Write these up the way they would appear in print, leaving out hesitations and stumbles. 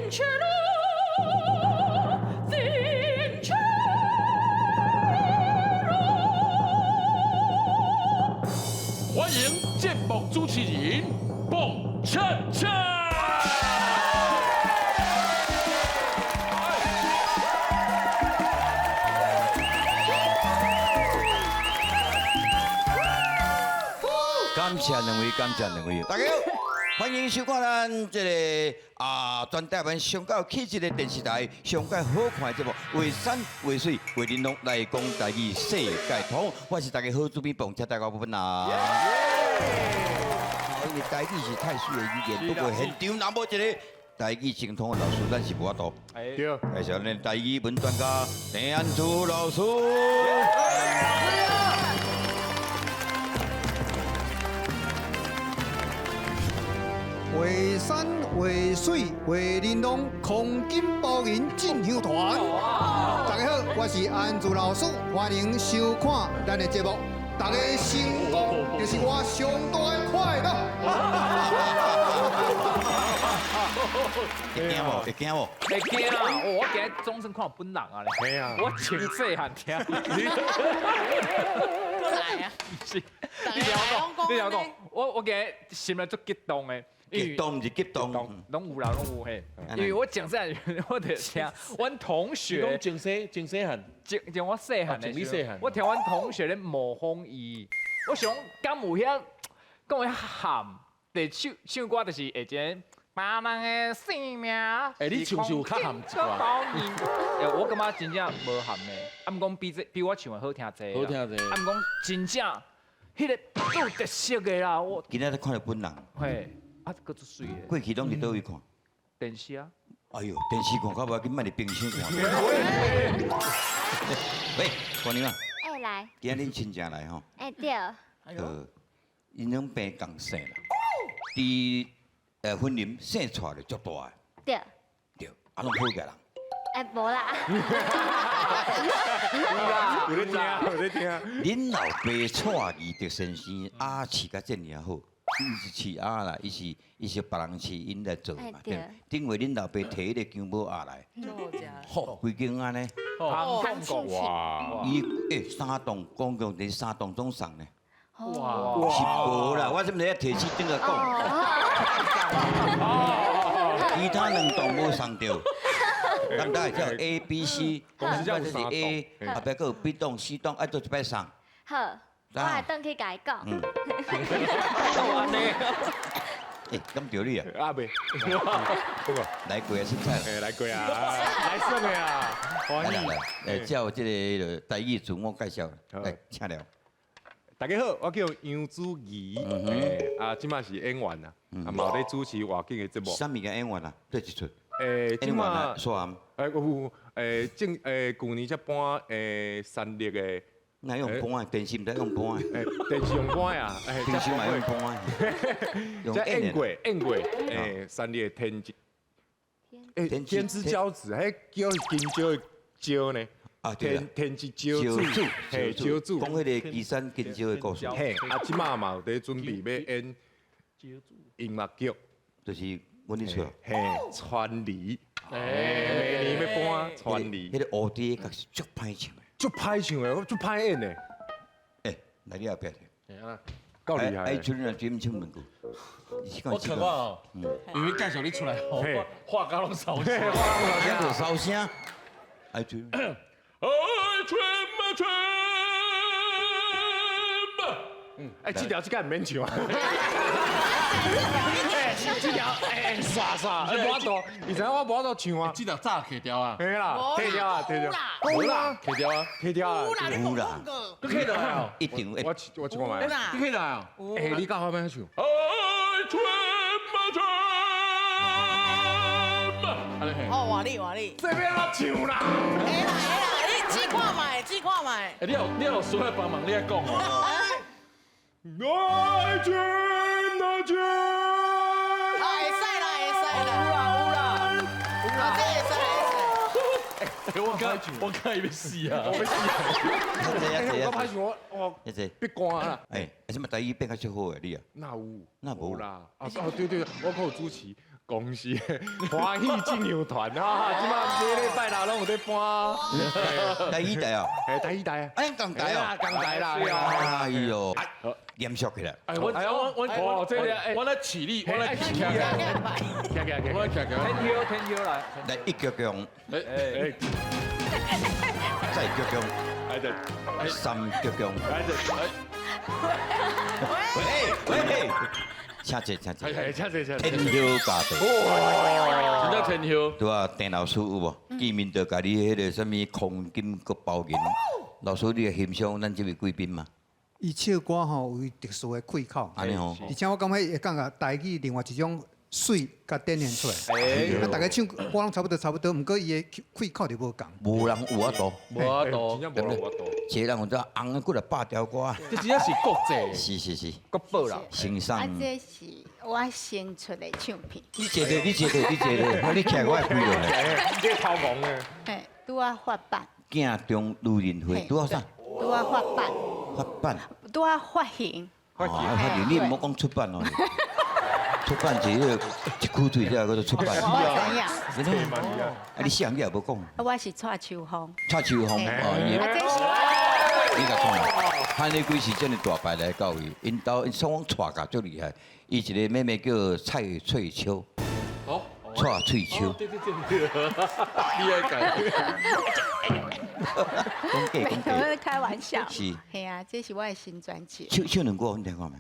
Vincerò, vincerò. 欢迎节目主持人蹦恰恰。感謝兩位，感謝兩位，大家好，歡迎收看咱這個啊，全台灣上蓋有氣質的電視台，上蓋好看的節目《畫山畫水畫玲瓏》來講台語世界通，我是大家好主編彭恰大家本啊。因為台語是太水的語言，不過現場若無一個台語精通的老師，咱是無法度。對，介紹咱台語文專家鄭安珠老師。畫山畫水畫玲瓏，空金寶銀進香團。大家好，我是安祖老師，歡迎收看咱的節目。大家成功就是我上大的快樂。會驚無？會驚無？會驚啊！我今日終身看本人啊咧，我從細漢聽。過來啊！是，你聽我講，你聽我講，我今日心內足激動的。激動是激動，攏有啦，攏有嘿。因為我從細我就聽，阮同學。從細從細漢。從從我細漢的時候，我聽阮同學咧模仿伊，我想敢有遐講遐喊，就唱唱歌就是會一個別人的生命。欸，你唱是有較含一寡。欸，我感覺真正無含的，啊，毋講比這比我唱的好聽濟。好聽濟。啊，毋講真正，彼個足有特色的啦，我。今仔日看著本人。嘿。啊，閣足媠的。過去攏佇佗位看？電視啊。哎喲，電視看較無要緊，莫佇冰箱看。喂，姑娘啊。欸，來。今仔恁親戚來吼。欸，對。𪜶攏病仝姓啦。佇雲林姓蔡的足大的。對。對，啊，攏好額人。欸，無啦。有啦，有咧聽，有咧聽。恁老爸蔡義德先生鴨飼甲這爾好。伊是飼鴨啦，伊是別人飼，𪜶來做嘛。對。頂回恁老爸提彼個薑母鴨來，好，規間按呢。哇！伊欸三棟公共電三棟總送呢。哇！是無啦，我這毋是提起轉來講。其他兩棟無送著。咱大叫 A、B、C，這是 A，後壁閣有 B 棟、C 棟，愛做一擺送。好。我會轉去共伊講。欸，敢著你啊？啊未，來過啊，凊彩。欸，來過啊，來耍的啊。來來來，照這個台語自我介紹，來請了。大家好，我叫楊子儀，啊，這馬是演員啊，啊，嘛有咧主持外景的節目。啥物件演員啊？對一出。欸，演員啊，煞暗。欸，有，欸，正，欸，舊年才搬欸，三立的。那用搬的，電視毋知用搬的。電視用搬啊，電視嘛用搬的。才演過，演過，欸，三立的天之，欸，天之驕子，彼叫金蕉的蕉呢？啊，對天之驕子，嘿，驕子。講彼個岐山金蕉的故事。嘿，啊，這馬嘛有佇準備欲演音樂劇，就是阮咧出。嘿，川梨，欸，明年欲搬川梨。彼個烏蝶確實足歹唱的。足歹唱的，我足歹演的。欸，來你後壁。夠厲害。哎，春人專門唱兩句。我看我，因為介紹你出來，話甲攏燒聲，話就燒聲。愛春。愛春嘛春嘛。哎，這條這個毋免唱啊。這條哎，刷刷，無法度，而且我無法度唱啊。這條早揢掉啊。嘿啦，揢掉啊，揢掉。無啦，揢掉啊，揢掉啊。有啦，你講過。你揢落來哦。一定。我我唱看覓。你揢落來哦。欸，你教我欲按怎唱？愛春嘛春嘛。哦，換你換你。這欲按怎唱啦？會啦會啦，你試看覓，試看覓。欸，你有需要幫忙，你愛講哦。愛春啊春。啊，會使啦，會使啦。有啦有啦。啊，這會使會使。欸，我剛伊欲死啊！我欲死啊！我歹唱我我鼻乾啦。欸，啊，這馬台語變較足好的你啊？哪有？哪無啦？啊哦對對，我閣有主持，公司歡喜進香團啊，這馬每禮拜六攏有咧搬。台語台哦，嘿，台語台啊，哎，共台哦，共台啦。哎喲，嚴肅起來。哎，我我我我我來起立，我來起立，我來起起。天囂天囂來。來一鞠躬，哎哎，再鞠躬，來的，三鞠躬，來的，喂喂，請坐請坐。哎，請坐請坐。天囂家地。真正天囂。對啊，鄭老師有無？見面就共你彼个啥物空金閣包銀。老師，你會欣賞咱這位貴賓嗎？伊唱歌吼有伊特殊的氣口，按呢吼。而且我感覺會感覺台語另外一種媠共展現出來。啊，大家唱歌攏差不多差不多，毋過伊的氣口就無仝。無人有法度，無法度，真正無人有法度。這人有怎紅的過來百條歌。這真正是國際。是是是。國寶啦。先生。啊，這是我新出的唱片。你坐咧，你坐咧，你坐咧，你徛我會開落來。你頭毛呢？嘿，拄仔發版。鏡中女人花，拄仔啥？拄仔發版。發版。拄仔發行。發行，你毋好講出版哦。出版是彼个一句嘴才叫做出版。我知影。啊，你細漢你也無講。我是蔡秋鳳。蔡秋鳳哦，你共講啦，潘麗貴是真的大牌來到位，𪜶兜𪜶雙方帶甲足厲害。伊一个妹妹叫蔡翠秋，哦，蔡翠秋。對對對，你愛講。講假講假。我開玩笑。是。嘿啊，這是我的新專輯。唱唱兩句，阮聽看覓？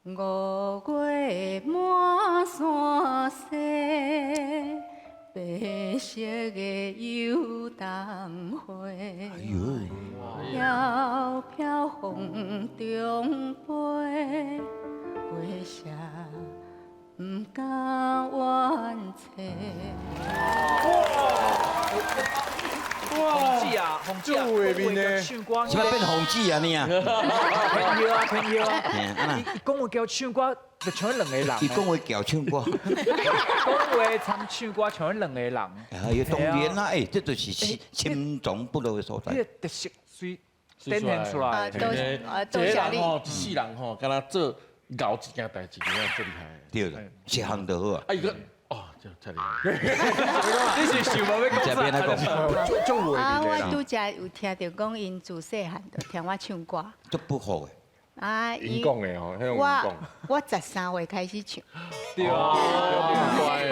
五月滿山雪，白色的油桐花，飄飄風中飛，月色毋敢怨凄。哇！紅姐啊，紅姐啊，唱歌，什麼變紅姐啊你啊？天囂啊，天囂啊！伊講話叫唱歌，就像兩個人。伊講話叫唱歌，講話參唱歌像兩個人。哎呀，當然啦，哎，這就是深藏不露的所在。這個特色媠展現出來。多謝你。這人吼，一世人吼，敢若做𠢕一件代誌，敢若做厲害。對啦，一項就好啊。啊，伊閣。哦，這太厲害！你是想無欲講啥？啊，我拄才有聽著講，𪜶自細漢就聽我唱歌。足不好的。啊，𪜶講的吼，我13歲開始唱。對啊，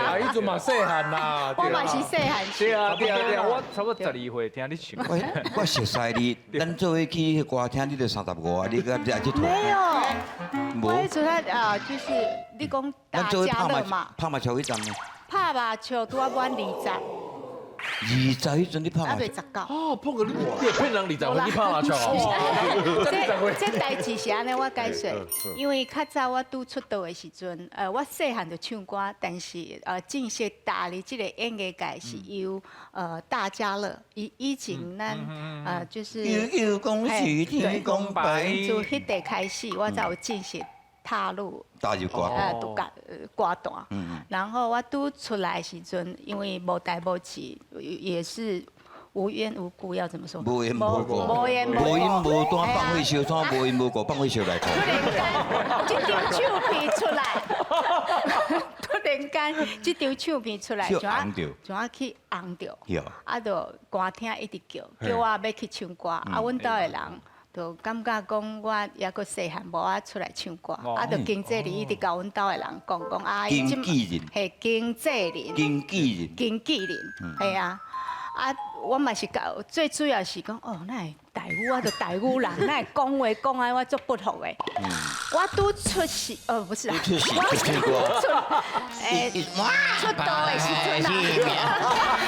啊，彼陣嘛細漢啦。我嘛是細漢。對啊對啊對啊，我差不多12歲聽你唱。我熟似你，咱做伙去歌廳，你都35啊，你敢才這佗？沒有。我彼陣啊，就是你講大家樂嘛。拍麻將彼陣呢？拍麻將拄仔滿20。 20彼陣你拍麻將？還袂19。哦，碰個你你騙人20歲去拍麻將哦。這代誌是按呢，我解說，因為較早我拄出道的時陣，我細漢就唱歌，但是正式踏入這個演藝界是由大家樂，以前咱就是。悠悠講是天公拜。自彼塊開始，我才有正式踏入。踏入歌獨歌歌壇。然後我拄出來時陣，因為無代無誌，也是無緣無故，要怎麼說？無緣無故，無緣無緣無單放火燒山，無緣無故放火燒內褲。突然間，這張唱片出來，突然間，這張唱片出來，就啊去紅著，啊，就歌廳一直叫，叫我欲去唱歌，啊，阮兜的人。就感覺講我猶閣細漢，無愛出來唱歌，啊，就經紀人一直共阮兜的人講講啊，經紀人，嘿，經紀人，經紀人，經紀人，係啊，啊，我嘛是甲，最主要是講，哦，哪會台語，我就台語人，哪會講話講啊，我足不服的。我拄出世，哦，不是啦，出世我出，出道的時陣啊，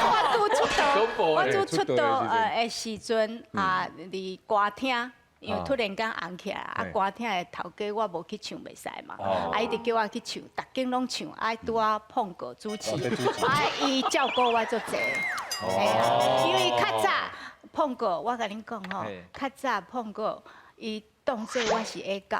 我拄出道，我拄出道的時陣啊，佇歌廳。因為突然間紅起來，啊歌廳的頭家我無去唱袂使嘛，啊伊就叫我去唱，逐間攏唱，啊拄仔碰過主持，啊伊照顧我足濟，因為較早碰過，我共恁講吼，較早碰過，伊當做我是下狗，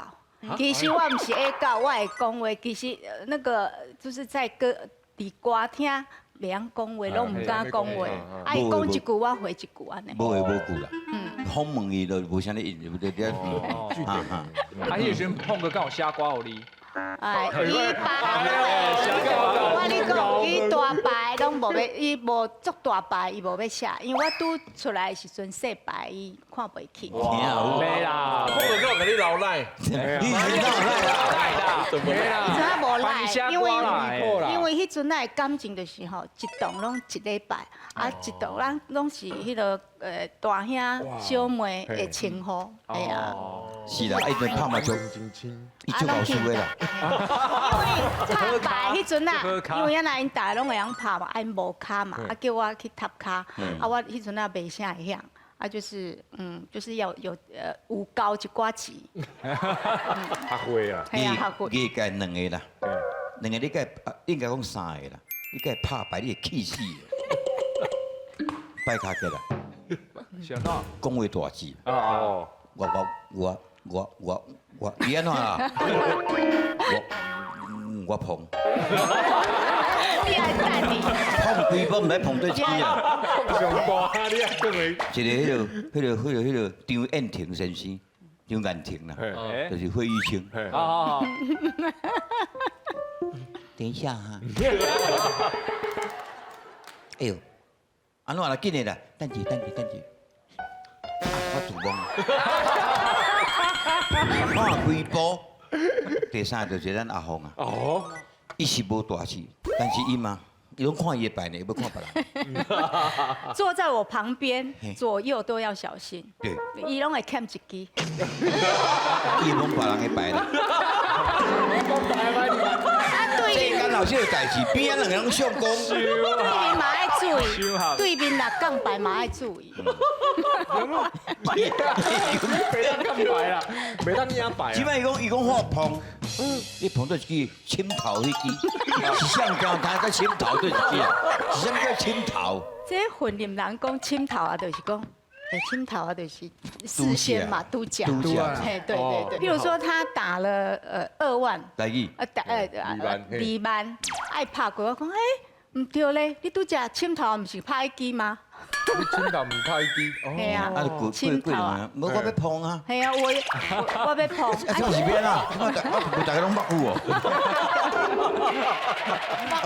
其實我毋是下狗，我會講話，其實那個就是在歌佇歌廳。袂曉講話，攏毋敢講話。啊，伊講一句，我回一句按呢。無話無句啦。訪問伊就無啥物應，對對。啊，彼時陣碰哥敢有寫歌予你？哎，伊牌，我你講，伊大牌攏無欲，伊無足大牌，伊無欲寫，因為我拄出來的時陣細牌，伊看袂起。聽有。沒啦，我就叫給你流奶，你是哪來啦？沒啦，彼陣啊無來，因為因因為彼陣仔的感情就是吼，一棟攏一禮拜，啊一棟咱攏是彼個大兄小妹的稱呼，哎呀。是啦，伊陣拍嘛足，伊足老輸的啦。因為拍牌彼陣啊，因為啊，𪜶大家攏會曉拍嘛，啊𪜶無跤嘛，啊叫我去踢跤，啊我彼陣啊袂啥會曉，啊就是就是要有有交一寡錢。學會啊。係啊，學會。你該兩個啦，兩個你該應該講三個啦，你該拍牌你會氣死。擺跤過來。想到。講話大字。哦。我我我我我我，你按怎啦？我我碰。你愛等你。碰幾波毋知碰對一支啊！上大你啊，講的。一個彼個張燕婷先生，張燕婷啦，就是費玉清。哦。等一下哈。哎呦，按怎啦？緊的啦，等者等者等者。我做夢。看開波，第三就是咱阿鳳啊。哦。伊是無大志，但是伊嘛，伊攏看伊的牌呢，伊欲看別人。坐在我旁邊，左右都要小心。對。伊攏會欠一支。伊攏別人的牌啦。啊對。這間老師有代誌，邊仔兩个攏相公。對面嘛愛注意，對面六槓牌嘛愛注意。袂當槓牌啦，袂當贏牌。這擺伊講伊講我碰，你碰到一支深頭彼支，是啥叫他個深頭對一支啊？是啥叫深頭？這雲林人講深頭啊，就是講，深頭啊，就是事先嘛，拄食。嘿，對對對。譬如說他打了2萬，打2萬，愛拍過，我講欸，毋對咧，你拄食深頭毋是拍一支嗎？深頭毋拍一支，係啊，深頭啊，無我欲碰啊。係啊，我欲碰。啊，這是變啊？我大家攏捌有哦。啊，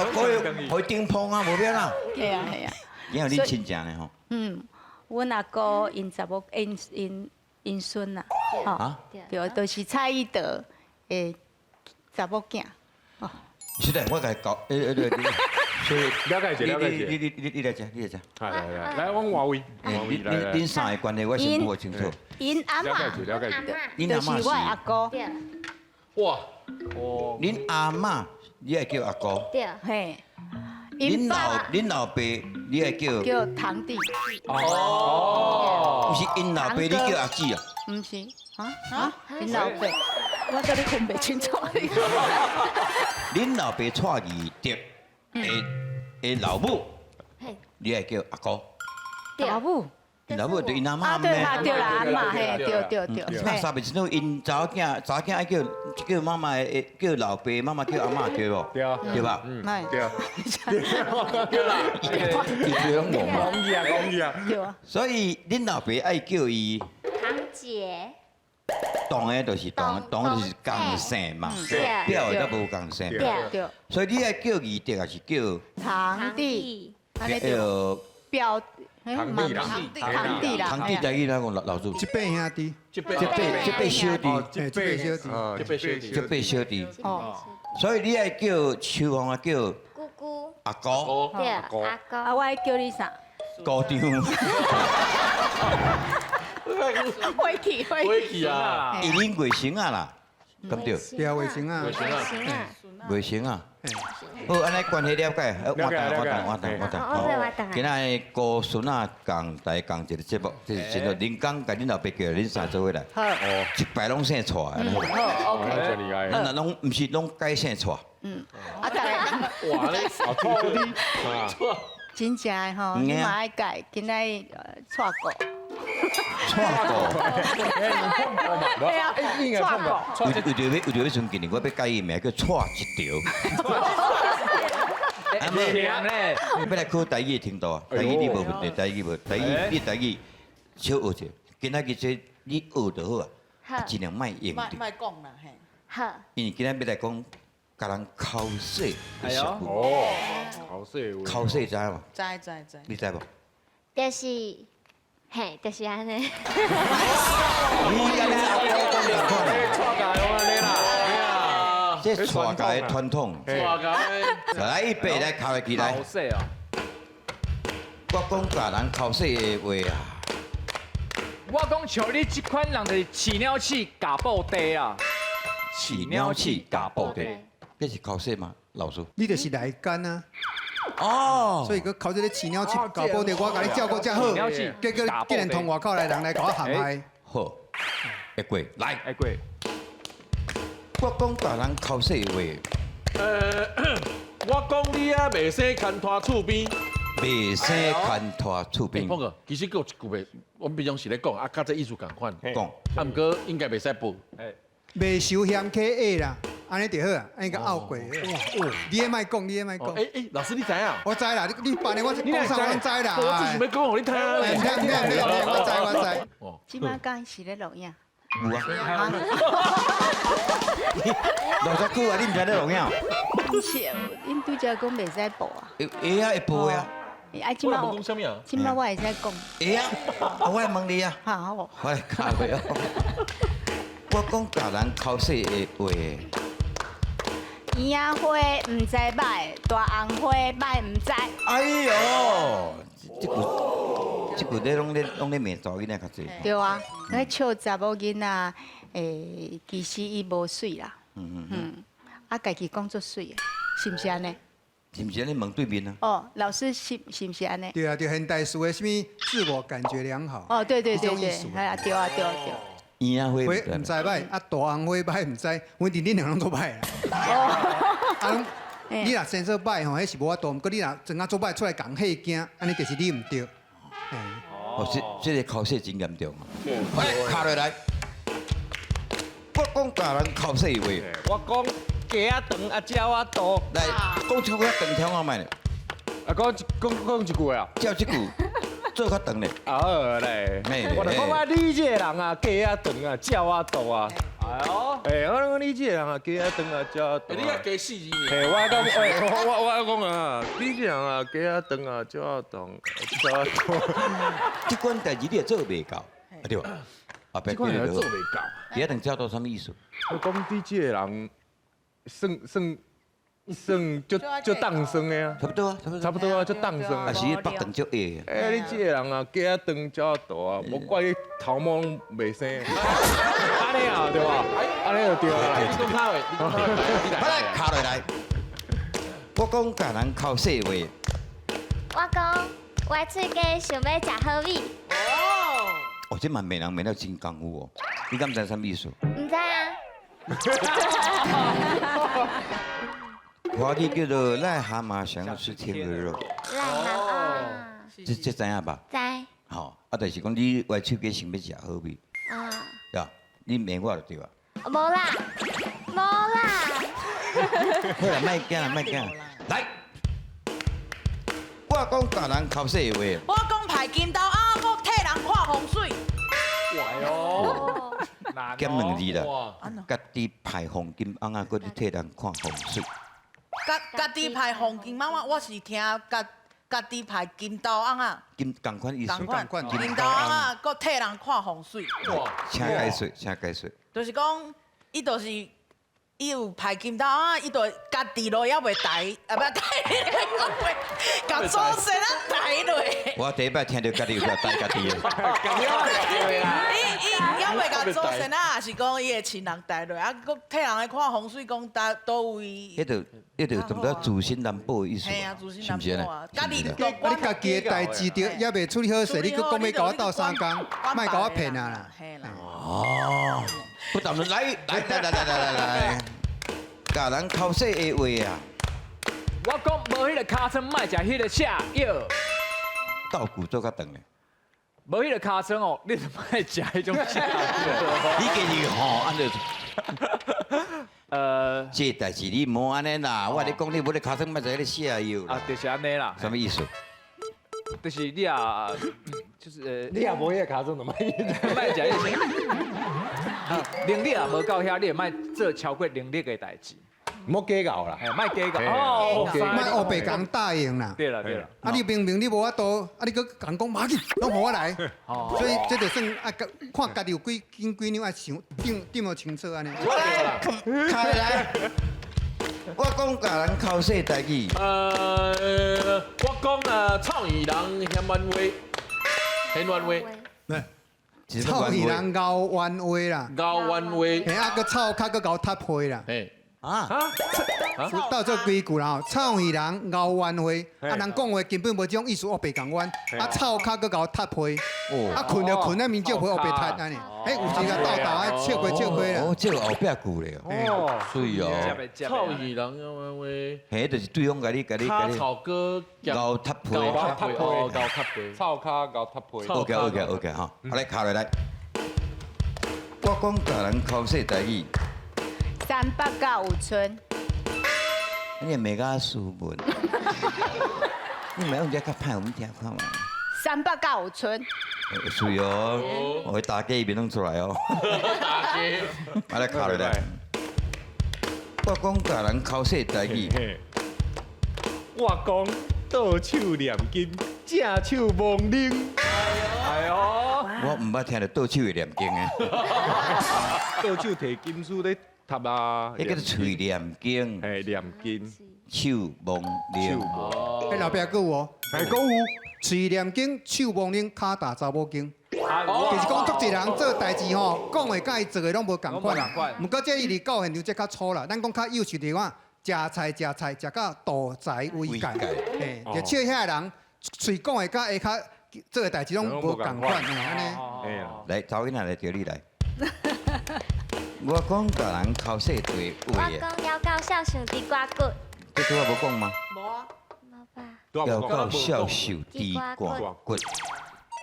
可以頂碰啊，無變啊。係啊係啊。你有恁親情呢吼？嗯，阮阿姑𪜶查某𪜶𪜶𪜶孫啊，吼，對，就是蔡義德的查某囝。哦。實在，我共伊講，所以了解者，了解者，你來食，你來食。來來來，我換位，換位來。恁三个關係我先無清楚。𪜶阿嬤，了解者，了解者。恁阿嬤就是我阿姑。哇，恁阿嬤，你愛叫阿姑。對。嘿。恁老爸，你愛叫。叫堂弟。哦。毋是𪜶老爸，你叫阿姊啊？毋是，啊啊，恁老爸，我佮你分袂清楚。恁老爸蔡義德的老母，你愛叫阿姑。老母。老母就𪜶阿嬤。啊對啦對啦，阿嬤嘿，對對對。那三袂清楚，𪜶查某囝查某囝愛叫叫媽媽，叫老爸，媽媽叫阿嬤，對無？對啊，對吧？嗯，對啊。對啦。伊伊攏戇講伊啊，講伊啊。對啊。所以恁老爸愛叫伊堂姐。當的就是當，當的就是共姓嘛，表的才無共姓。對對。所以你愛叫義德，還是叫堂弟？叫表。堂弟啦，堂弟啦，堂弟台語哪講老老祖？這輩兄弟，這輩這輩小弟，這輩小弟，這輩小弟，這輩小弟。哦，所以你愛叫秋鳳啊，叫姑姑、阿姑，對，阿姑。啊，我愛叫你啥？姑丈。回去，回去啊！伊恁外甥啊啦，敢對？對啊，外甥啊，外甥啊，外甥啊。好，按呢關係了解，我等我等我等我等。好，今仔孤孫仔共台共一個節目，這是真好。林剛共恁老爸叫恁三做伙來，好，一排攏姓蔡的。好，OK。咱若攏毋是攏改姓蔡。嗯，啊，大家。哇，你錯啲，錯。真正的吼，你嘛愛改，今仔蔡國。蔡國。對啊，蔡國。為著欲尊敬你，我欲改伊名叫蔡一條。啊，欲來考台語的程度啊，台語你無問題，台語無，台語你台語小學者，今仔日這你學就好啊，盡量莫用。莫講啦，嘿。好。因為今仔欲來講，共人剾洗的俗語。哦，剾洗話。剾洗知無？知知知。你知無？就是，嘿，就是按呢。你佮恁阿姑講仝款。這蔡家的傳統。蔡家的。來，預備來剾起來。剾洗哦。我講共人剾洗的話啊。我講像你這款人就是飼鳥鼠咬布袋啊。飼鳥鼠咬布袋，這是剾洗嗎？老師。你就是內奸啊！哦，所以閣剾這个飼鳥鼠咬布袋，我共你照顧遮好，結果竟然通外口來人來共我陷害。好，會過來，會過。我講共人剾洗的話。我講你啊，袂使牽拖厝邊。袂使牽拖厝邊。峰哥，其實閣有一句話，阮平常時咧講，啊，佮這意思仝款。講。啊，毋過應該袂使報。袂收嫌客下啦，按呢就好啊，按呢個拗過。你也莫講，你也莫講。欸欸，老師你知影？我知啦，你你辦的我講啥我攏知啦。我只想欲講予你聽。毋免毋免毋免，我知我知。這擺敢是咧錄影？有啊。錄遮久啊，你毋知咧錄影？毋是，恁拄才講袂使報啊。會會啊，會報啊。啊，這擺我講啥物啊？這擺我會使講。會啊，我來問你啊。好。我來教你哦。我講共人剾洗的話。圓仔花毋知歹，大紅花歹毋知。哎喲，這句這句咧攏咧攏咧罵查某囡仔較濟。對啊，那笑查某囡仔，其實伊無媠啦。啊，家己講足媠的，是毋是按呢？是毋是按呢問對面啊？哦，老師是是毋是按呢？對啊，就現代詞的啥物自我感覺良好。哦，對對對對，係啊，對啊對啊對。圓仔花毋知歹，啊大紅花歹毋知，反正恁兩攏做歹啦。啊，你若生做歹吼，彼是無法度，毋過你若裝啊做歹出來共人嚇驚，按呢就是你毋對。哦，這個剾洗真嚴重。來，剾落來。我講共人剾洗話。我講雞仔長啊，鳥仔大。來，講一句較長聽看覓咧。啊，講講講一句啊。照這句做較長咧。啊好來，我就講啊，你這個人啊，雞仔長啊，鳥仔大啊。哎喲，欸，我講你這個人啊，雞仔長啊，鳥仔大。你也加四字。嘿，我講，欸，我講啊，你這個人啊，雞仔長啊，鳥仔長，鳥仔大。這款代誌你也做袂到，對吧？啊，這款代誌做袂到。雞仔長鳥大啥物意思？我講你這個人，算算算足足當算的啊，差不多啊，差不多啊，足當算。啊，是腹長足下。欸，你這個人啊，雞仔長鳥仔大啊，無怪你頭毛攏袂生。按呢啊，對吧？按呢就對啊。你講卡話，你講卡話，好來，剾落來。我講共人剾洗話。我講我喙痂想欲食好味。哦，這嘛罵人罵了真功夫哦。你敢知啥物意思？毋知啊。華語叫做癩蛤蟆想吃天鵝肉。癩蛤啊。這知影吧？知。吼，啊，就是講你歪喙痂想欲食好味。啊。對啊，你罵我就對啊。無啦，無啦。好啦，莫驚啦，莫驚。來，我講共人剾洗的話。我講排金豆仔，閣替人看風水。哇喲，減兩字啦，家己排黃金甕仔，閣咧替人看風水。家己排黃金甕仔，我是聽家己排金豆甕仔。金仝款意思。仝款金豆甕仔，閣替人看風水。請解說，請解說。就是講，伊就是伊有排金豆甕，伊就家己路猶袂抬，啊不，家己共祖先仔抬落。我第一擺聽著家己有抬家己的。伊伊猶袂共祖先仔，也是講伊的親人抬落，啊，閣替人來看風水，講佗佗位。彼就彼就差不多自身難保的意思，嘿啊，自身是毋是難保啊？家己啊，你家己的代誌著猶袂處理好勢，你閣講欲共我鬥相共，莫共我騙啊啦！哦，不當來來來來來來來，共人剾洗的話啊！我講無彼个尻川，莫食彼个赤藥。道具做較長咧。無彼个尻川哦，你就莫食彼種赤藥。你家己吼，按呢。這代誌你莫按呢啦，我共你講，你無咧尻川，莫食彼个瀉藥啊，就是按呢啦。啥物意思？就是你啊，就是你也無彼个尻川，就莫莫食彼个。能力也無夠遐，你會莫做超過能力的代誌。莫計較啦，嘿，莫計較哦，莫烏白共答應啦。對啦對啦。啊，你明明你無法度，啊，你閣共講馬緊，攏予我來。所以這就算啊，看家己有幾斤幾兩愛想，定定無清楚按呢。我來，開來。我講共人剾洗台語。我講啊，臭耳人嫌冤話，嫌冤話。臭耳人咬冤話啦。咬冤話。嘿，啊，閣臭跤閣𠢕踢皮啦。啊！到這幾句啦吼，臭耳人咬冤話，啊人講話根本無這種意思，烏白共冤，啊臭跤閣𠢕踢皮，啊睏就睏啊面蕉皮烏白踢按呢，欸有時共鬥鬥啊笑過笑過啦。哦，這個後壁句咧，哦，水哦。臭耳人咬冤話，嘿，就是對方共你共你共你。臭哥𠢕踢皮，𠢕踢皮，𠢕踢皮，臭跤𠢕踢皮。 OK OK OK 哈，好來敲落來。我講共人剾洗台語。 395村。你會罵甲斯文，你莫用這較歹，阮聽看覓。 395村。是哦，我打雞面攏出來哦。打雞。我來敲落來。我講共人剾洗台語。我講倒手念經，正手摸奶。哎喲。我毋捌聽著倒手會念經的。倒手提金書咧。塔啊！彼叫做喙念經，嘿，念經，手摸奶。欸，後壁閣有哦，閣有喙念經，手摸奶，跤踏查某經。就是講，足濟人做代誌吼，講的佮伊做的攏無仝款啦。毋過這伊佇到現場這較粗啦，咱講較幼稚的話，食菜食菜食到肚財為界，嘿，就笑遐個人喙講的佮下跤做的代誌攏無仝款，按呢。來，查某囡仔來，著你來。我講共人剾洗對話。我講枵狗數想豬肝骨。這拄仔無講嗎？無啊。枵狗數想豬肝骨。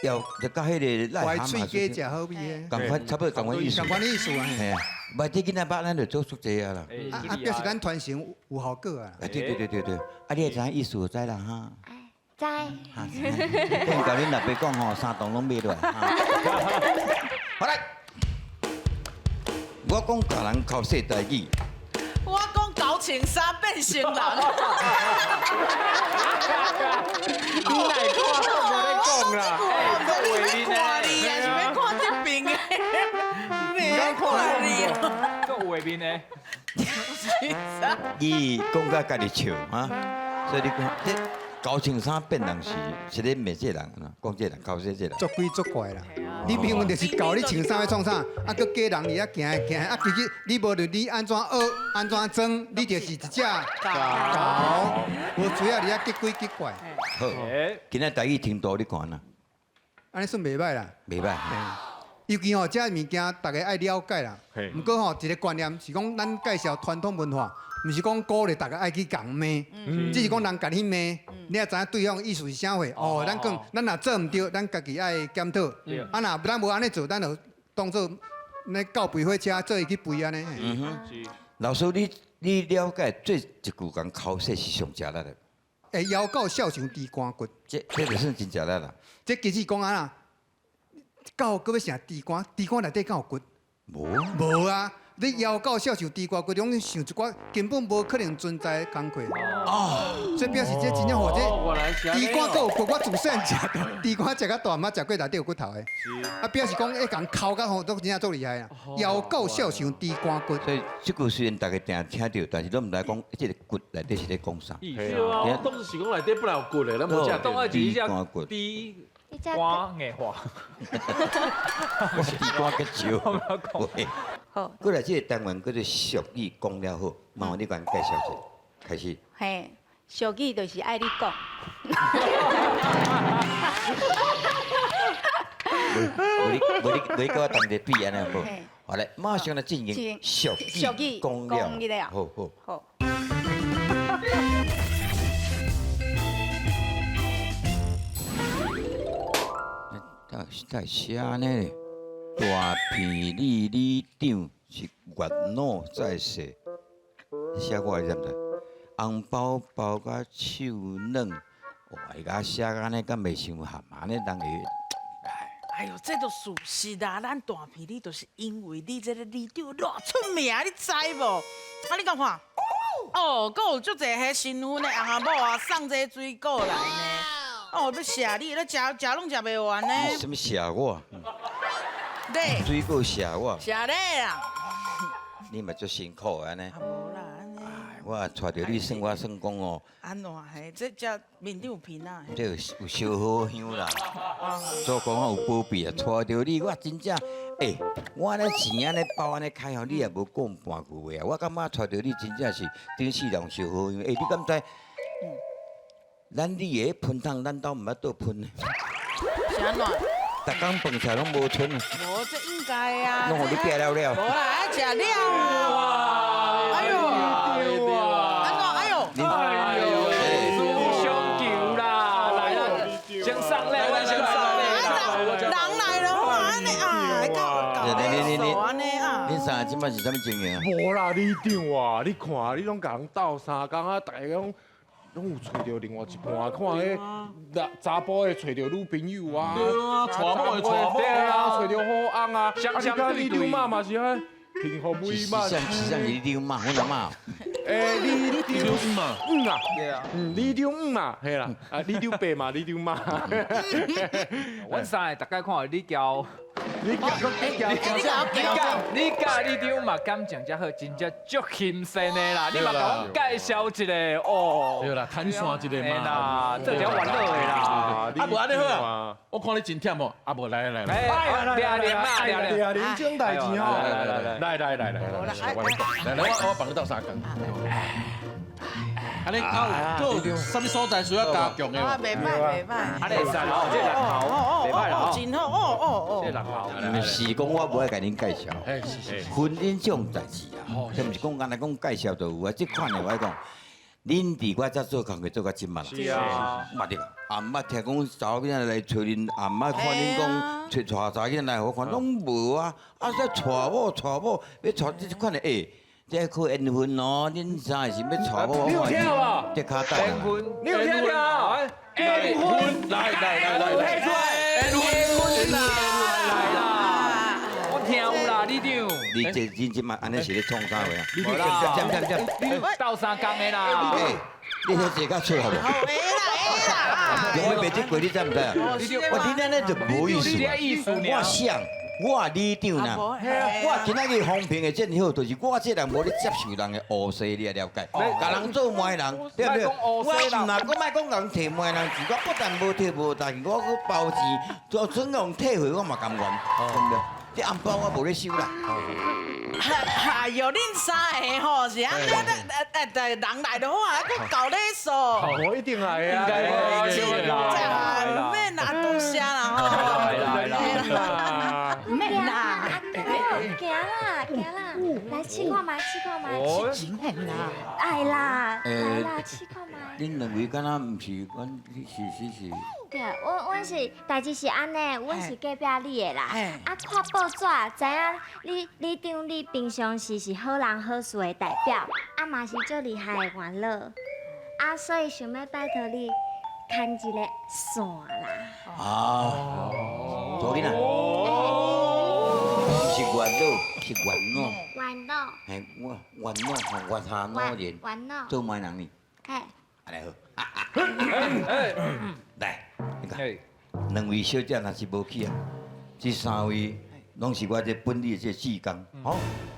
要就佮彼個癩蛤蟆。喙雞食好味的。仝款，差不多仝款意思。仝款意思啊。嘿啊，無這囡仔肉咱就做足濟啊啦。啊，表示咱傳承有效果啊。對對對對對，啊，你會知影意思就知啦哈。知。頂共恁老爸講吼，三棟攏買落來。好來。我講共人剾洗台語。我講厚穿衫變成人。你哪看我無咧講啦？欸，你咧看你啊，是欲看這邊的？欲看你啊，閣有畫面的。伊講甲家己笑啊，所以你看這厚穿衫變人是咧罵這人，講這人剾洗這人。作鬼作怪啦！你平常就是教你穿衫欲創啥，啊，閣假人佇遐行行，啊，其實你無論你按怎學、按怎裝，你就是一隻狗，無需要佇遐激鬼激怪。好，今仔台語程度你看啦？按呢算袂䆀啦。袂䆀。尤其吼，這物件大家愛了解啦。毋過吼，一個觀念是講，咱介紹傳統文化，毋是講鼓勵大家愛去共罵，只是講人共你罵，你也知影對方意思是啥貨。哦，咱講，咱若做毋對，咱家己愛檢討。啊，若咱無按呢做，咱就當做咧狗吠火車，做伊去吠按呢。嗯哼。老師，你了解這一句講剾洗是上食力的？欸，枵狗數想豬肝骨，這就算真食力啦。這其實講按怎？狗閣欲想豬肝，豬肝內底敢有骨？無無啊！你枵狗數想豬肝骨，攏想一寡根本無可能存在的工課。哦，所以表示這真正吼，這豬肝閣有骨，我自細漢食豬肝食較大，毋捌食過內底有骨頭的。啊，表示講會共剾甲吼，都真正足厲害啊！枵狗數想豬肝骨。所以這句雖然大家定聽著，但是攏毋知講這個骨內底是咧講啥。是啊，當時是講內底本來有骨的，咱無食。當愛是一隻豬肝硬化。我是豬肝結石。好，過來這個單元叫做俗語講了好，麻煩你共介紹一下，開始。嘿，俗語就是愛你講。無你無你無你佮我同齊比按呢好無？好來，馬上來進行俗語講了好好。好。在寫呢？大坪里里長是月老在世，寫我的知毋知？紅包包甲手軟，哇！伊共寫按呢，敢袂傷鹹？按呢人會，唉。哎呦，這都事實啊！咱大皮你就是因為你這个里長偌出名，你知無？啊，你敢看？哦，閣有足濟彼新婚的翁仔某啊，送這水果來呢。哦，欲謝你，你食食攏食袂完呢。啥物謝我？對。水果謝我。謝你啦。你嘛足辛苦按呢。啊，無啦，按呢。我娶著你算我算講哦。按怎嘿？這這面頂有皮啊？這有燒好香啦。做講我有保庇啊，娶著你我真正，欸，我按呢錢按呢包按呢開吼，你也無講半句話啊。我感覺娶著你真正是頂世人燒好香。欸，你敢知？咱你的噴桶，咱兜毋捌倒噴呢。是按怎？逐工飯菜攏無賰啊！無，這應該啊。攏予你變了了。無啦，愛食了啊！哎呦！按怎？哎呦！哎呦！師兄求啦，來啦，先上來，先上來。人來了，按呢啊，搞搞按呢啊。恁三个這擺是啥物情形啊？無啦，里長啊，你看你攏共人鬥相共啊，大家攏。攏有揣著另外一半，看彼查埔的揣著女朋友啊，對啊，娶某的娶某啊，揣著好翁啊，啊，你看里長媽嘛是彼幸福美滿。是啥？是啥？里長媽，阮阿媽。欸，里長媽，嗯啊，嗯，里長嘛，嘿啦，啊，里長伯嘛，里長媽。阮三个大概看你交。你教，你教，你教，你教里長嘛感情才好，真正足心善的啦。你嘛共阮介紹一个哦。對啦，牽線一个嘛。啦，做條玩樂的啦。啊，無按呢好啊，我看你真忝哦。啊，無來來來。來來來來，來，這種代誌吼。來來來來來來，來來我幫你鬥相共。啊，你啊有閣有啥物所在需要加強的？啊，袂歹袂歹。啊，你會使哦，這個頭，袂歹哦，真好哦哦哦。這個頭。是講我無愛共恁介紹，婚姻這種代誌啊，這毋是講干焦講介紹就有啊。這款的我講，恁佇我遮做工課做到這嘛啦，是啊，嘛對，也毋捌聽講查某囡仔來揣恁，也毋捌看恁講揣娶查囡仔來，我看攏無啊。啊，這娶某娶某，欲娶這款的欸。這靠緣分哦，恁三個是欲娶某？你有聽無？這跤等。緣分，你有聽無？緣分，來來來來，提出來，緣分啦，來啦，我聽有啦，里長。你這真正嘛，按呢是咧創啥話啊？無啦，鬥相共的啦。你彼坐較出好無？會啦會啦。用欲袂這過，你知毋知啊？我恁按呢就無意思。我想。我里長啦，我今仔日風評會這麼好，就是我這人無咧接受人的烏西，你也了解。共人做媒人，對不對？我毋若閣莫講共提媒人錢，我不但無提無代誌，我閣包錢，就算用退回我嘛甘願，對不對？這紅包我無咧收啦。哎呦，恁三个吼是按呢，人來就好啊，閣搞禮數。我一定來啊！唔免啦，多謝啦吼。來來來。唔免啦，阿公，行啦行啦，來試看覓，試看覓。真免啦。愛啦，來啦，試看覓。恁兩位敢若毋是，阮是是是。對，阮是代誌是按呢，阮是隔壁里的啦。啊，看報紙知影你里長，你平常時是好人好事的代表，啊嘛是足厲害的元老，啊所以想欲拜託你牽一個線啦。啊，查某囡仔，毋是元老，是元老。元老。嘿，我元老吼，元下老人。元老。做媒人呢。嘿。按呢好。來，你看，兩位小姐若是無去啊，這三位攏是我這本里的這志工，吼，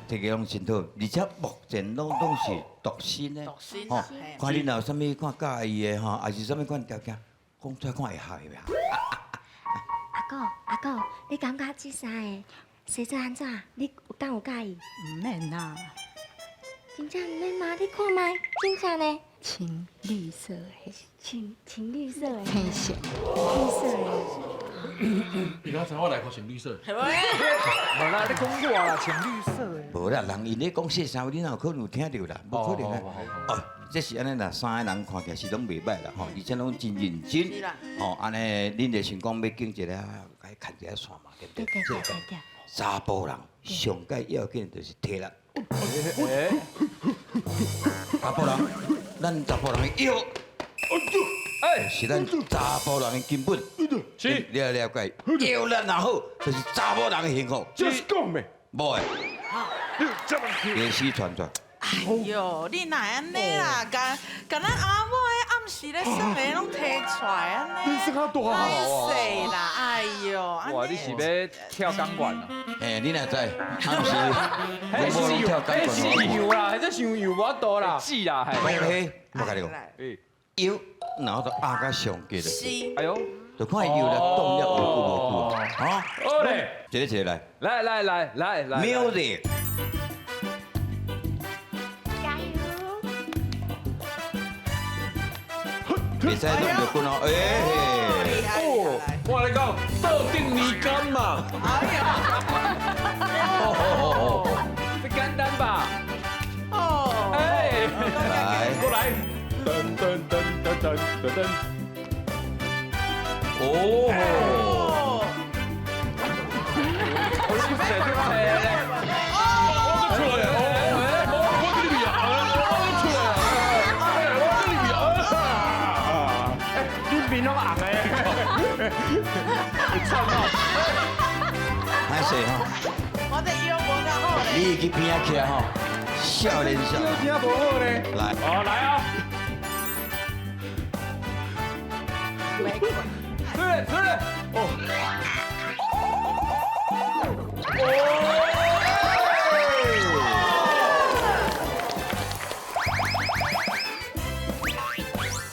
提個攏真好，而且目前攏是獨身的，吼，看恁若有啥物看佮意的吼，還是啥物款條件，講出來看會合袂合？阿公，阿公，你感覺這三个生做按怎？你有敢有佮意？毋免啦。真正毋免嗎？你看覓，真正呢？青綠色的，青青綠色的，青色，青色的。你剛才我內褲穿綠色。無啦，你講我啦，穿綠色的。無啦，人𪜶咧講說啥，你哪有可能有聽著啦？無可能啊！哦，這是按呢啦，三个人看起來是攏袂䆀啦，吼，而且攏真認真。吼，按呢，恁就想講欲經一个，共牽一个線嘛，對不對？對對對對。查埔人上蓋要緊就是體力。查埔人，咱查埔人的腰，是咱查埔人的根本。是，你要了解，腰力若好，就是查某人的幸福。这是讲的，无的，你死传传。哎呦，你哪会按呢啦？共共咱阿某的暗时咧耍的拢提出来按呢。你算较大歹势啦，哎呦，哇，你是欲跳钢管啊？哎，你哪知？暗时，我无跳钢管。是油啦，这伤油无多啦。是啦，讲彼，我共你讲，腰然后就压到上紧的。是。哎呦，就看腰来动了有久无久啊？好嘞，一个一个来。来来来来来。 Music。加油！袂使弄着棍哦，哎，哦，我来讲，倒顶泥干嘛。哎呀，哦，这简单吧？哦，哎，来，过来，噔噔噔噔噔噔噔，哦，我是谁就谁嘞？我出来哦，我跟你比啊，我出来啊，我跟你比啊，哎，你面拢红的，会臭到。歹势吼，我这腰无较好咧。你去边仔徛吼，少年少。腰真无好咧。来，哦，来啊！出来出来！哦。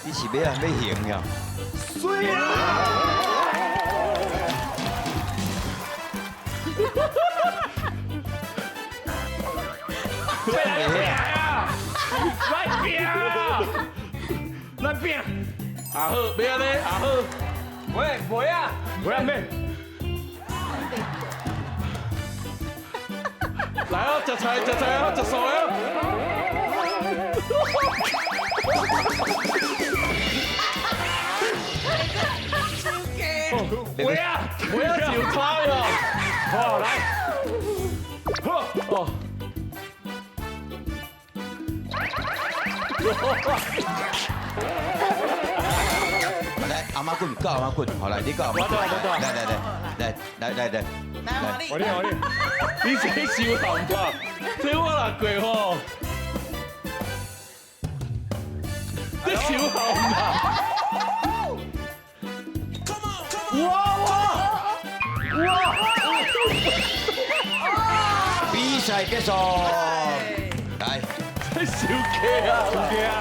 你是欲啊欲型呀？水啦！来拼啊！来拼啊！来拼！阿好，欲按呢，阿好。喂，袂啊，袂啊，免。来哦，食菜，食菜哦，食素的哦。袂啊，袂啊，就菜哦。好，来。好，哦。来，阿妈棍，教阿妈棍，好来，你教阿妈棍。来来来来来来来。来，我你我你，你这伤含吧？这我若过吼，这伤含吧？哇哇哇！比赛结束，来，这伤假啊！伤假啊！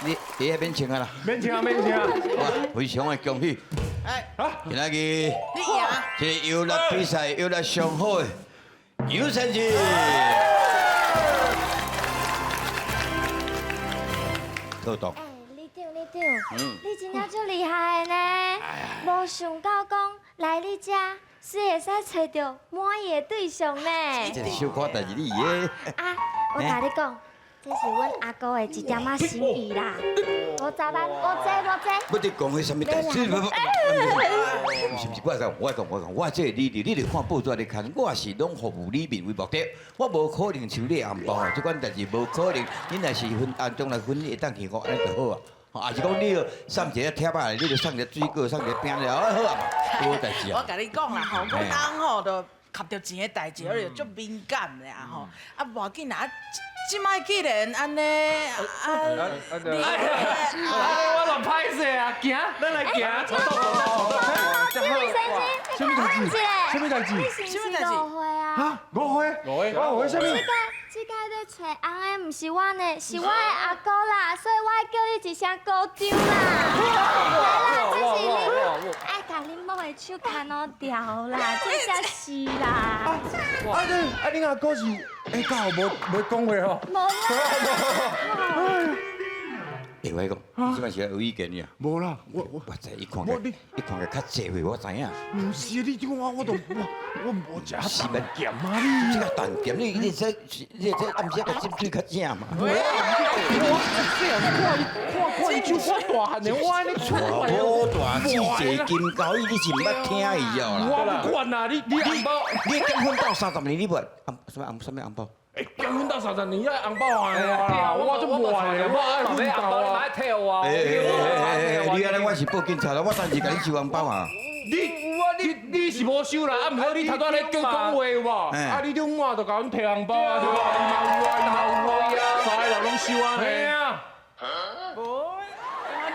你你遐免穿啊啦，免穿啊，免穿啊！哇，非常的恭喜！哎，今仔日，你赢！这个游乐比赛游乐上好的杨先生，豆豆。哎，里长里长，你真正足厉害的呢！无想到讲来你遮是会使揣著满意的对象呢。这小可代志你的。啊，我共你讲。这是阮阿姑的一点仔心意啦，五十万，无济无济。不得讲彼啥物代志，不不，毋是毋是，我讲我讲我讲，我这个你你你看报纸咧看，我是拢服务里面为目的，我无可能收你红包，这款代志无可能。你若是分按中来分，你会当去我按呢就好啊。也是讲你送一个贴仔来，你就送一个水果，送一个饼了，好啊，无代志啊。我共你讲啦吼，阮翁吼就合著钱的代志，我就足敏感的啊吼。啊，无要紧啦。这摆既然按呢，啊，你，我就歹势啊，行，咱来行。什物什物代志？什物代志？你是毋是误会啊？啊，误会？误会？误会啥物？这个咧揣翁的毋是我呢，是我的阿姑啦，所以我爱叫你一声姑丈啦。来啦，这是你爱共恁某的手牵拢掉啦，这才是啦。啊啊啊！恁阿姑是哎，刚好无无讲话吼。无啦。欸，我讲，你这摆是有意见呀？无啦，我我知伊看起，伊看起较济岁，我知影。毋是你这我我都我我无食淡咸啊你。这个淡咸，你这你这暗时个斟水较正嘛。我细汉看伊看看伊手看大汉的，我按呢出来。我大志济金交易，你是毋捌听伊哦啦。我不管啦，你红包，你结婚到30年，你无红啥物红啥物红包？欸，结婚到30年，爱红包还我啦，我足无爱的，我爱奋斗啊！退我。欸欸欸欸，你按呢我是报警察啦，我当时共你收红包啊。你是无收啦，啊，毋过你头拄仔咧讲讲话有无？啊，你中午就共阮提红包啊，对无？伊嘛有啊，伊嘛有啊，三个人拢收啊。嘿啊。无，我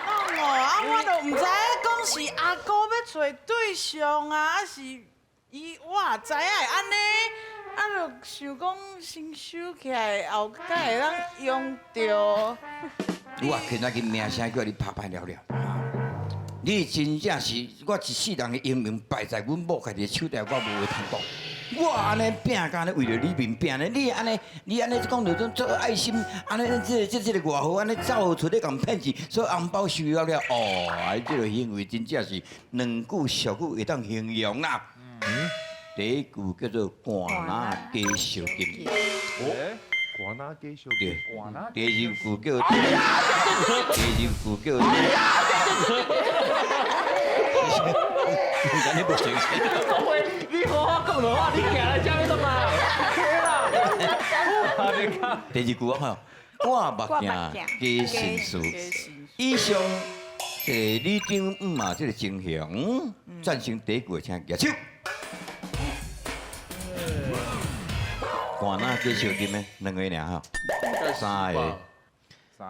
讲哦，啊，我就毋知影讲是阿哥欲揣对象啊，抑是伊，我也知影会按呢，啊，就想讲先收起来，后盖会当用著。我现在去名声叫你拍歹了了。你真正是我一世人的英名败在阮某家己的手底，我无话通讲。我按呢拼甲按呢为著你面拼呢，你按呢，你按呢讲著种做爱心，按呢这个外好，按呢走出咧共骗钱，所以红包收了了，哦，啊，这个行为真正是两句俗语会当形容啦。嗯，第一句叫做寒哪加烧金。哦，寒哪加烧金。对。第二句叫，第二句叫。你无相信？你好好讲的话，你行来遮要创嘛？第二句我吼，挂目镜加心事。以上这个李长姆嘛，这个情形，赞成第一句的请举手。寒哪加烧金的两个尔吼，三个。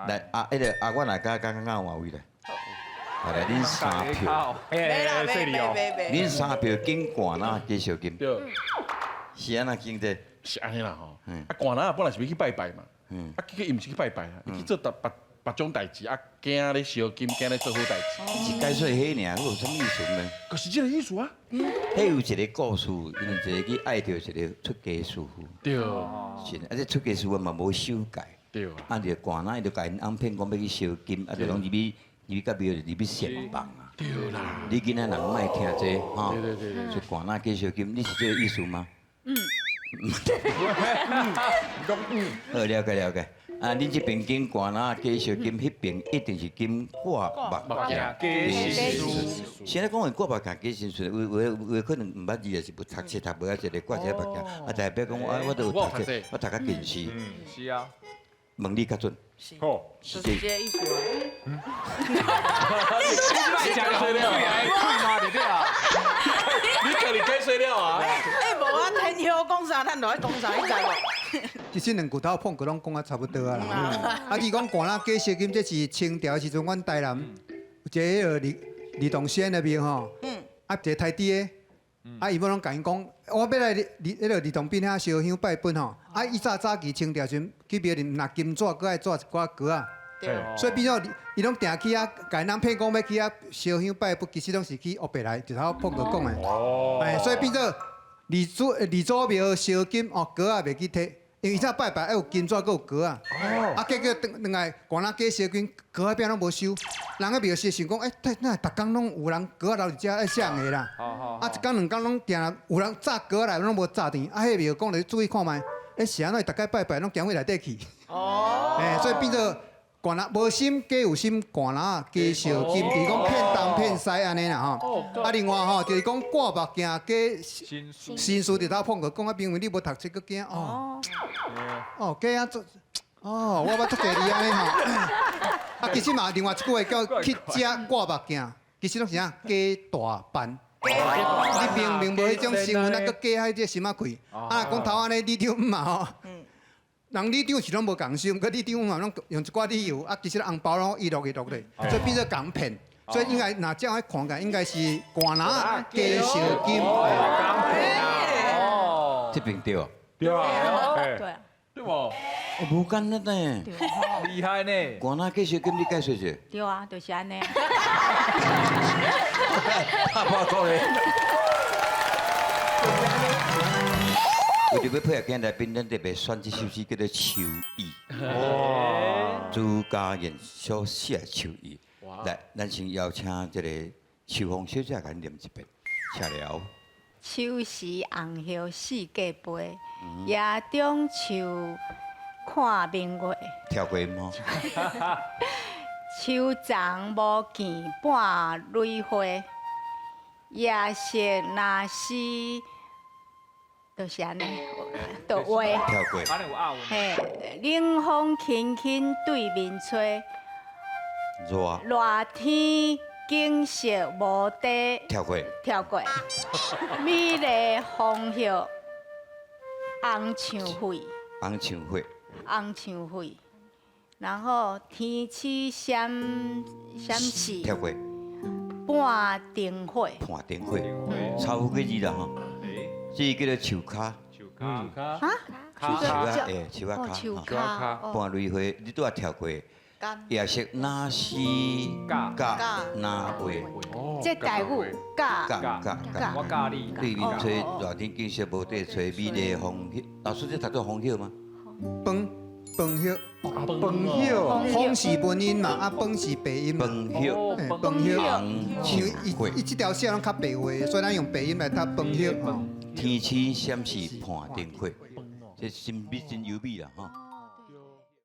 来啊，彼个啊，我来甲刚刚换位来。好来，恁三票，恁三票拣寒哪加烧金。对。是按怎拣的？是按呢啦吼。啊，寒哪本来是欲去拜拜嘛。啊，结果伊毋是去拜拜啊，伊去做别别别种代志，啊，惊咧烧金，惊咧做好代志。是解说彼尔，有啥物意思呢？可是这个意思啊。彼有一个故事，因为一个去爱著一个出家师父。对。是，啊，这出家师父嘛无守戒。对。啊，就寒哪伊就共𪜶翁骗讲欲去烧金，啊，就拢入去入去到庙入去仙房啊。对啦。你囡仔人莫听这吼。对对对对。说寒哪加烧金，你是这个意思吗？嗯。好，了解了解。啊，恁这边拣寒哪加烧金，彼边一定是拣挂目镜加心事。现在讲的挂目镜加心事，有可能毋捌字，也是无读册读无啊，一个挂一个目镜，啊，代表讲我都有读册，我读较近视。是啊。问你较准。是。是这个意思啊。你解释了啊？对啊。你家己解释了啊？欸，无啊，天后讲啥，咱就爱讲啥，你知无？其实两句头碰过拢讲啊差不多啊啦。啊，你讲寒哪加烧金，这是清朝时阵，阮台南有一个彼个李李东先的庙吼。啊，一个台底的，啊，伊要拢共𪜶讲，我欲来李彼个李东宾遐烧香拜佛吼。啊，伊早早期清朝时阵去庙里拿金纸，阁爱纸一寡糕仔。所以变做伊拢定去遐，共人骗讲欲去遐烧香拜佛，其实拢是去乌白来，就头碰过讲的。哎，所以变做李祖李祖庙烧金哦，糕仔袂去提，因为伊早拜拜爱有金纸，阁有糕仔。啊，结果转转来寒哪加烧金，糕仔饼拢无收。人咧庙时想讲，欸，哪会逐工拢有人糕仔留伫遮爱谁的啦？啊，一工两工拢定有人炸糕仔来，拢无炸甜。啊，彼庙讲咧注意看觅，欸，是按怎？逐摆拜拜拢行去内底去。哦。欸，所以变做寒哪无心假有心，寒哪加烧金，就是讲骗东骗西按呢啦吼。啊，另外吼就是讲挂目镜加心事伫头碰过，讲啊，明明你无读册，阁惊哦。哦，假啊做，哦，我捌足济字按呢吼。啊，其实嘛，另外一句话叫去食挂目镜，其实拢是啥假大班。你明明无彼种新闻，啊，阁假彼这心仔气。啊，讲头按呢，李长嘛吼。人李长是拢无仝收，阁李长嘛拢用一寡理由，啊，其实红包拢伊落伊落咧，所以变做共骗。所以应该若这样看起来，应该是寒哪加烧金。哦，这边对。对啊。对。对无？无简单呢。厉害呢。寒哪加烧金，你解释者？对啊，就是按呢。破讲咧。为著欲配合今日来宾，咱特别选这首诗叫做《秋意》。哇！朱家燕所写的《秋意》。来，咱先邀请这个秋芳小姐共咱念一遍，请了。秋时红叶四界飞，夜中树看明月。跳过吗？秋丛无见半蕊花，夜色若是就是按呢，就話。跳過。按呢有押韻。嘿，冷風輕輕對面吹，熱。熱天景色無地。跳過。跳過。美麗楓葉紅像火。紅像火。紅像火。然後天星閃閃爍。跳過。伴燈火。伴燈火。差有幾字啦吼。這叫做樹跤。樹跤。哈？樹跤，欸，樹仔跤。樹跤。伴雷火，你拄仔跳過。也是哪是教哪話？這台語教教教教，我教你。對面吹熱天景色無地吹美麗楓葉，老師這讀做楓葉嗎？楓楓葉，楓葉，楓是文音嘛，啊楓是白音嘛。楓葉，楓葉，因為伊伊這條線攏較白話，所以咱用白音來讀楓葉。天星閃爍伴燈火，這真美真優美啦吼。